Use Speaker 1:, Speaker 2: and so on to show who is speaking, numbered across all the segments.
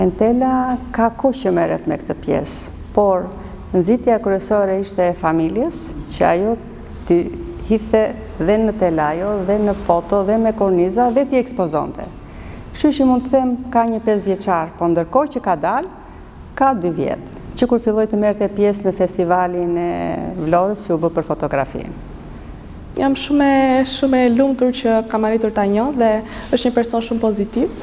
Speaker 1: Entela ka kohë që merret me këtë pjesë, por nxitja kryesore ishte e familjes, që ajo t'i hidhte dhe në telajo, dhe në foto, dhe me korniza, dhe t'i ekspozonte. Kështu që mund të them ka një 5 vjeçar, po ndërkohë që ka dalë, ka 2 vjet, që kur filloi të merrte pjesë në festivalin e Vlorës që u bë për fotografinë.
Speaker 2: Jam shumë shumë e lumtur që kam arritur ta njoh dhe është një person shumë pozitiv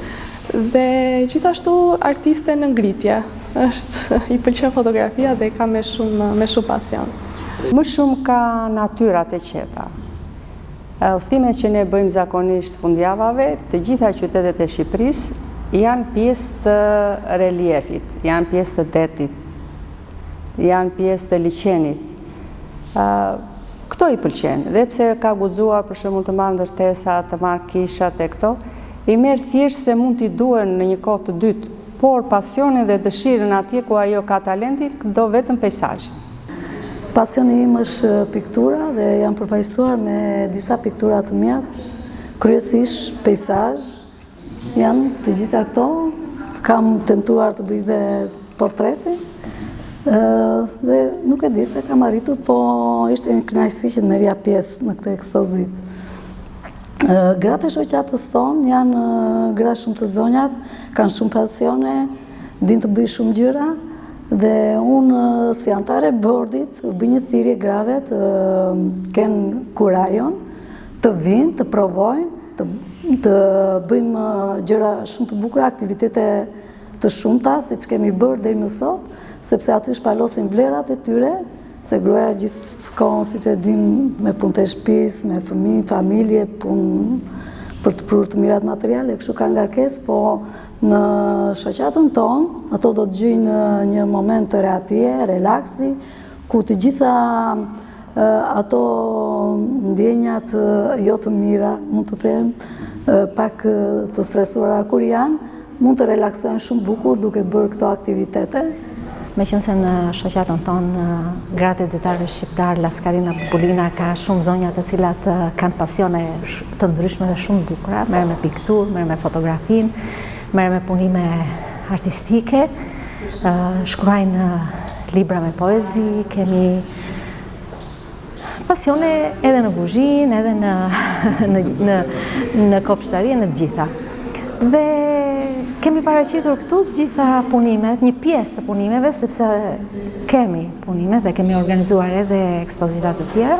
Speaker 2: dhe gjithashtu artiste në ngritje. Është i pëlqen fotografia dhe ka me shumë me shumë pasion.
Speaker 1: Më shumë ka natyrat e qeta. Udhëtimet që ne bëjmë zakonisht fundjavave, të gjitha qytetet e Shqipërisë janë pjesë të reliefit, janë pjesë të detit, janë pjesë të liqenit. Këto i pëlqen, dhe pse ka guxuar për shembull të marrë ndërtesa, të marrë kishat e këto, i merr thjesht se mund t'i duhen në një kohë të dytë, por pasionin dhe dëshirën atje ku ajo ka talentin, do vetëm peisazhin.
Speaker 3: Pasioni im është piktura dhe jam përfaqësuar me disa piktura të mia, kryesisht peisazh, janë të gjitha këto, kam tentuar të bëj dhe portrete, dhe nuk e di se kam arritur, po ishte një kënaqësi që të merrja pjesë në këtë ekspozitë. Gratë e shoqatës tonë janë gra shumë të zonjat, kanë shumë pasione, Dinë të bëjnë shumë gjëra dhe unë si anëtare e bordit u bëj një thirrje grave të kenë kurajon, të vijnë, të provojnë, të, të bëjmë gjëra shumë të bukura, aktivitete të shumta, siç kemi bërë deri më sot, sepse aty shpalosin vlerat e tyre, Se gruaja gjithë kohën, siç e dimë, me punë të shtëpisë, me fëmijë, familje, punë për të prurë të mirat materiale, kështu ka ngarkesë, po në shoqatën tonë, ato do të gjejnë një moment të rehatie, relaksi, ku të gjitha ato ndjenjat jo të mira, mund të them, pak të stresuara kur janë, Mund të relaksohen shumë bukur duke bërë këto aktivitete.
Speaker 4: Meqenëse në shoqatën tonë, gratë e detarëve shqiptarë, Laskarina Bubulina, ka shumë zonja të cilat kanë pasione të ndryshme dhe shumë bukura, merren me pikturë, merren me fotografinë, merren me punime artistike, shkruajnë libra me poezi, kemi Pasione edhe në kuzhinë, edhe në, në, në, në kopshtari, në të gjitha. Dhe kemi paraqitur këtu të gjitha punimet, një pjesë të punimeve, sepse kemi punime dhe kemi organizuar edhe ekspozita të tjera.